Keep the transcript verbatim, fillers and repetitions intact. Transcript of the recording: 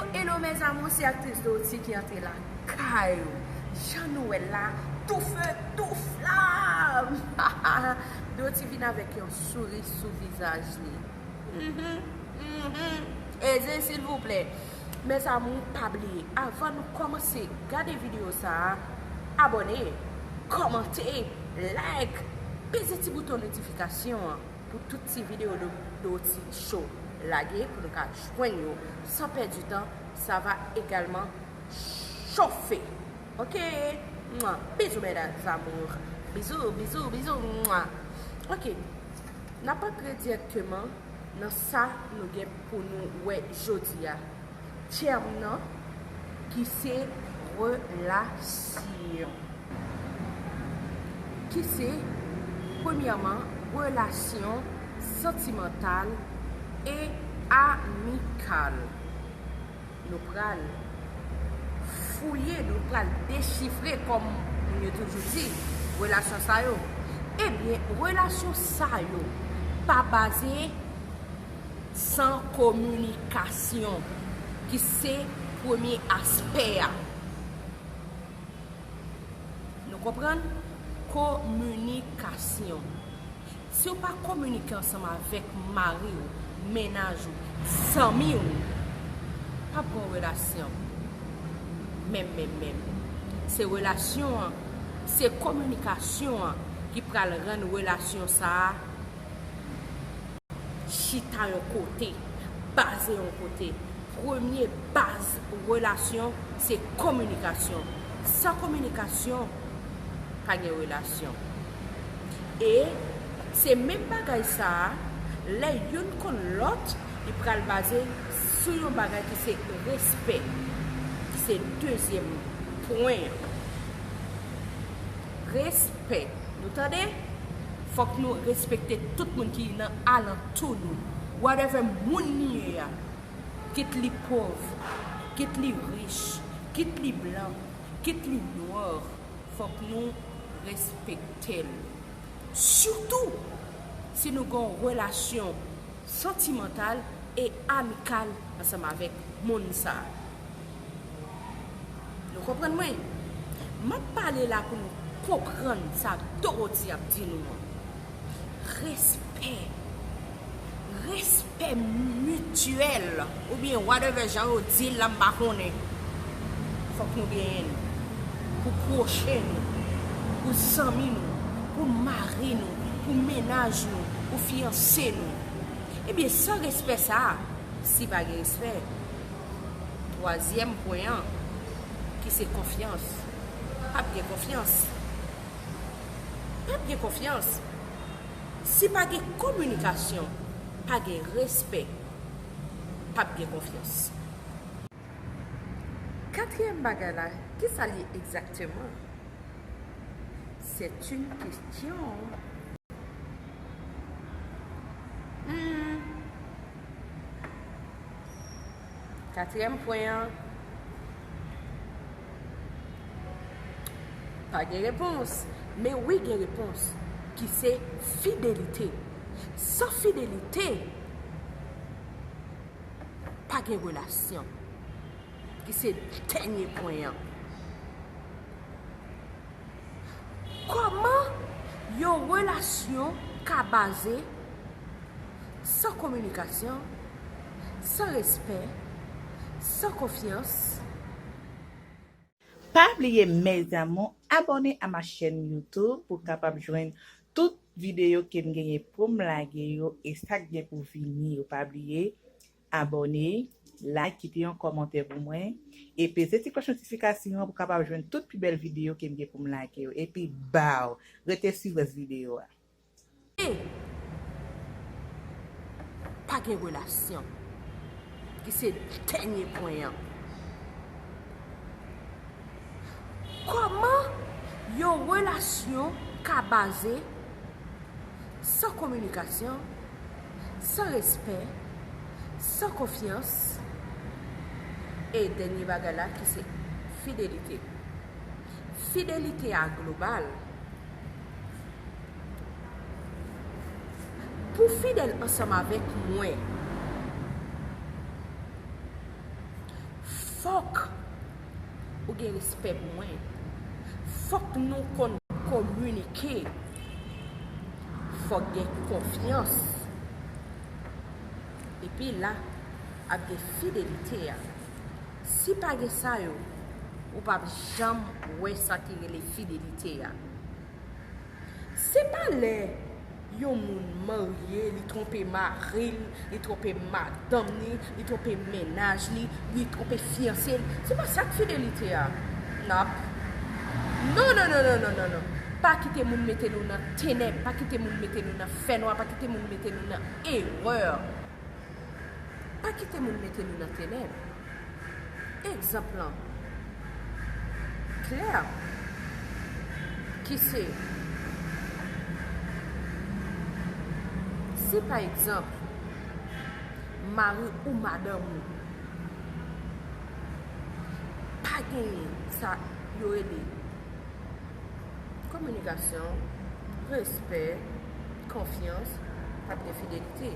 Hello mes amours, se aktris Dorothy ki antre lakay ou. Jan nou wè l la, tou feu, tou flamme! Dorothy vin avèk yon souri sou vizaj li. Mhm, mhm. Ede silvouplè. Mes amours, pa bliye, avan nou kòmanse gade videyo sa a, abòne, kòmante, like, peze ti bouton notifikasyon an pou tout ti videyo Dorothy Show lage pou nou ka jwenn yo san pèdi tan. Ça va également chauffer. Ok? Mwa. Bisous mes amours. Bisous, bisous, bisous. Mwa. Ok. N ap antre dirèkteman nan sa nou gen pou nou wè jodi a. Tèm nan ki se relasyon. Ki se, premyèman, relasyon santimantal e amikal. Nou pral fouye, nou pral dechifre, kòm moun yo toujou di, relasyon sa yo. Ebyen, relasyon sa yo pa baze san kominikasyon, ki se premye aspè a. Nou konprann? Kominikasyon. Si w pa kominike ansanm avèk mari w, mennaj ou, zanmi w, p ap gen relasyon. Menm, menm, menm. Se relasyon an, se kominikasyon an ki pral rann relasyon sa a chita yon kote, baze yon kote. Premye baz relasyon, se kominikasyon. San kominikasyon, pa gen relasyon. E se menm bagay sa a, lè youn konn lòt, li pral baze sou yon bagay ki se respè. Ki se dezyèm pwen an. Respè. Nou tande? Fòk nou respekte tout moun ki nan alantou nou. Whatever moun li ye a, kit li pòv, kit li rich, kit li blan, kit li nwa, fòk nou respekte l. Sitou si nou gen yon relasyon santimantal e amikal ansanm avèk moun sa a. Nou konprann mwen? M ap pale la pou nou konprann sa Dorothy ap di nou an. Respè. Respè mityèl, oubyen whatever jan yo di l la, m pa konnen. Fòk nou genyen l. Pou pwochen nou, pou zanmi nou, pou mari nou, pou mennaj nou, pou fiyanse nou. Ebyen, san respè sa a, si pa gen respè, twazyèm pwen an, ki se konfyans. P ap gen konfyans. P ap gen konfyans. Si pa gen kominikasyon, pa gen respè, p ap gen konfyans. Katriyèm bagay la, ki sa l ye egzakteman? C'est une question. Hmm. Katriyèm pwen an, pa gen repons. Men wi, gen repons, ki se fidelite. San fidelite, pa gen relasyon. Ki se dènye pwen an. Kòman yon relasyon ka baze san kominikasyon, san respè, san konfyans? Pa bliye, mes amours, abòne a ma chaîne YouTube pou w kapab jwenn tout videyo ke m genyen pou m lage yo e sa k gen pou vini yo. Pa bliye, abòne, like, kite yon kòmantè pou mwen, e peze ti klòch notifikasyon an pou w kapab jwenn tout pi bèl videyo ke m gen pou m lage yo. Epi, baw, rete swiv rès videyo a. E pa gen relasyon, ki se dènye pwen an. Kòman yon relasyon ka baze san kominikasyon, san respè, san konfyans, e dènye bagay la ki se fidelite? Fidelite a global. Pou fidèl ansanm avèk mwen, Fòk ou gen respè pou mwen. Fòk nou konn kominike. Fòk gen konfyans. Epi la, ap gen fidelite a. Si pa gen sa yo, ou p ap janm wè sa ki rele fidelite a. Se pa lè yon moun marye, li twonpe mari l, li twonpe madanm li, li twonpe mennaj li, li twonpe fiyanse l. Se pa sa k fidelite a. Nap. Non, non, non, non, non, non, non. Pa kite moun mete nou nan tenèb, pa kite moun mete nou nan fènwa, pa kite moun mete nou nan erè. Pa kite moun mete nou nan tenèb. Egzanp lan klè, ki se, si pa egzanp, mari ou madanm ou pa genyen sa yo rele kominikasyon, respè, konfyans, p ap gen fidelite.